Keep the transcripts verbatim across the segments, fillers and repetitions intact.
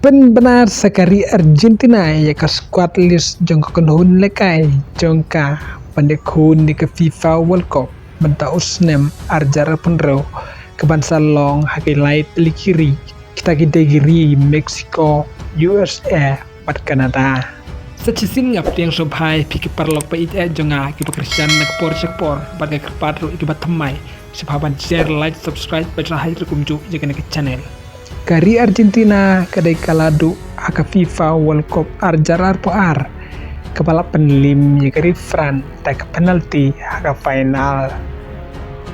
Pynbna sa ka ri Argentina ïa ka squad list jong ka kynhun lehkai jong ka ban ïakhun ïa ka FIFA World Cup mynta u snem arhajar arphew hynriew, kaban sa long ha ki lai tylli ki ri, kita ki dei ki ri Mexico, U S A bad Canada. Sa shisien nga pdiang sngewbha ïa phi ki paralok ba ïeit jong nga kiba kyrshan na ka por sha ka por bad nga kyrpad ruh ïa kiba thymmai, sngewbha ban share, like, subscribe bad shna hajar kumjuh ïa kane ka channel. Ka ri Argentina ka dei ka la duh ha ka FIFA World Cup arhajar arphew ar, kaba la pynlim ïa ka ri France da ka penalty ha ka final.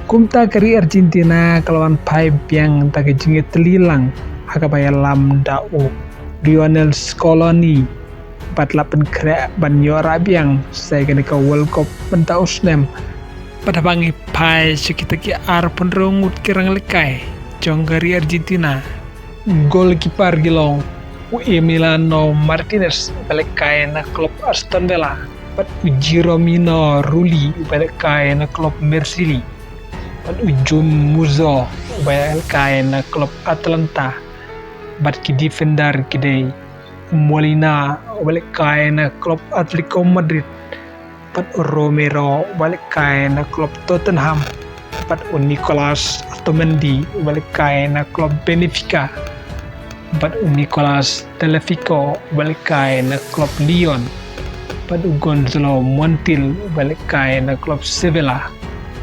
Kumta ka ri Argentina ka la wan phai biang da ka jingïatylli lang ha kaba ïalam da u Lionel Scaloni bad la pynkhreh ban ïoh rah biang sa ïa kane ka World Cup mynta u snem. Bad haba ngi phai sha kita ki arphew hynriew ngut ki rang lehkai jong ka ri Argentina, goalkeeper ki long u Emiliano Martinez uba lehkai na klub Aston Villa, bad u Jeromino Rulli uba lehkai na klub Marseille, bad u Jun Musso uba lehkai na klub Atalanta, bad ki defender ki dei u Molina uba lehkai na klub Atletico Madrid, bad u Romero uba lehkai na klub Tottenham, bad u Nicolas Otamendi uba lehkai na klub Benfica, bad u Nicolas Tagliafico uba lehkai na klub Lyon, bad u Gonzalo Montiel uba lehkai na klub Sevilla,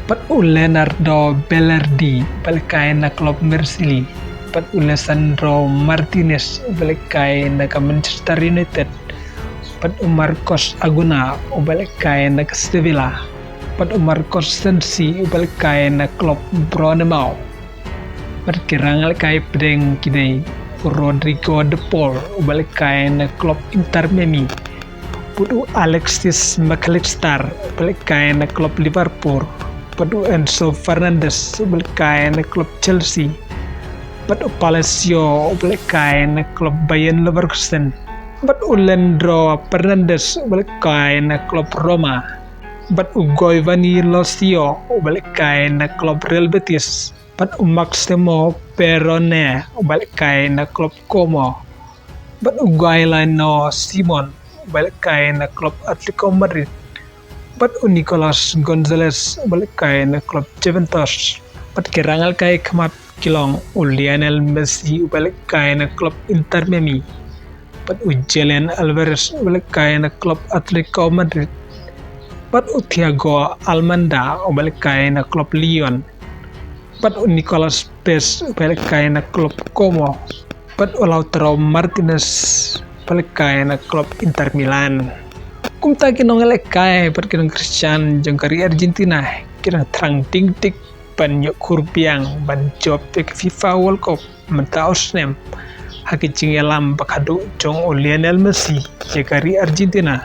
bad u Leonardo Balerdi uba lehkai na klub Marseille, bad u Lisandro Martinez uba lehkai na ka Manchester United, bad u Marcos Acuna uba lehkai na ka Sevilla, bad u Marcos Sensi uba lehkai na klub Bournemouth. Bad ki rang lehkai pdeng ki dei u Rodrigo De Paul uba lehkai na klub Inter Miami, bad u Alexis Mac Allister uba lehkai na klub Liverpool, bad u Enzo Fernandez uba lehkai na klub Chelsea, bad u Palacio uba lehkai na klub Bayer Leverkusen, bad u Leandro Fernandez uba lehkai na klub Roma, bad u Giovanni Lo Celso uba lehkai na klub Real Betis, bad u Maximo Perrone uba lehkai na klub Como, bad u Giuliano Simon uba lehkai na klub Atletico Madrid, bad u Nicolas Gonzalez uba lehkai na klub Juventus. Bad ki rang lehkai khmat ki long u Lionel Messi uba lehkai na klub Inter Miami, bad u Julian Alvarez uba lehkai na klub Atletico Madrid, bad u Thiago Almada uba lehkai na klub Lyon, bad u Nicolas Pepe uba lehkai na klub Como, bad u Lautaro Martinez uba lehkai na klub Inter Milan. Kumta ki nonglehkai bad ki nongkyrshan jong ka ri Argentina ki dang thrang ding tik ban ïoh khur biang ban jop ïa ka FIFA World Cup mynta u snem ha ka jingïalam ba khadduh jong u Lionel Messi ïa ka ri Argentina.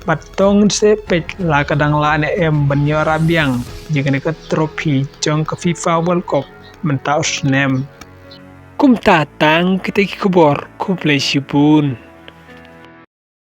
Bad to ngin sa peit la ka dang lah ne em ban ïoh rah biang ïa kane ka trophy jong ka FIFA World Cup mynta u snem. Kumta tang kita ki khubor, khublei shibun.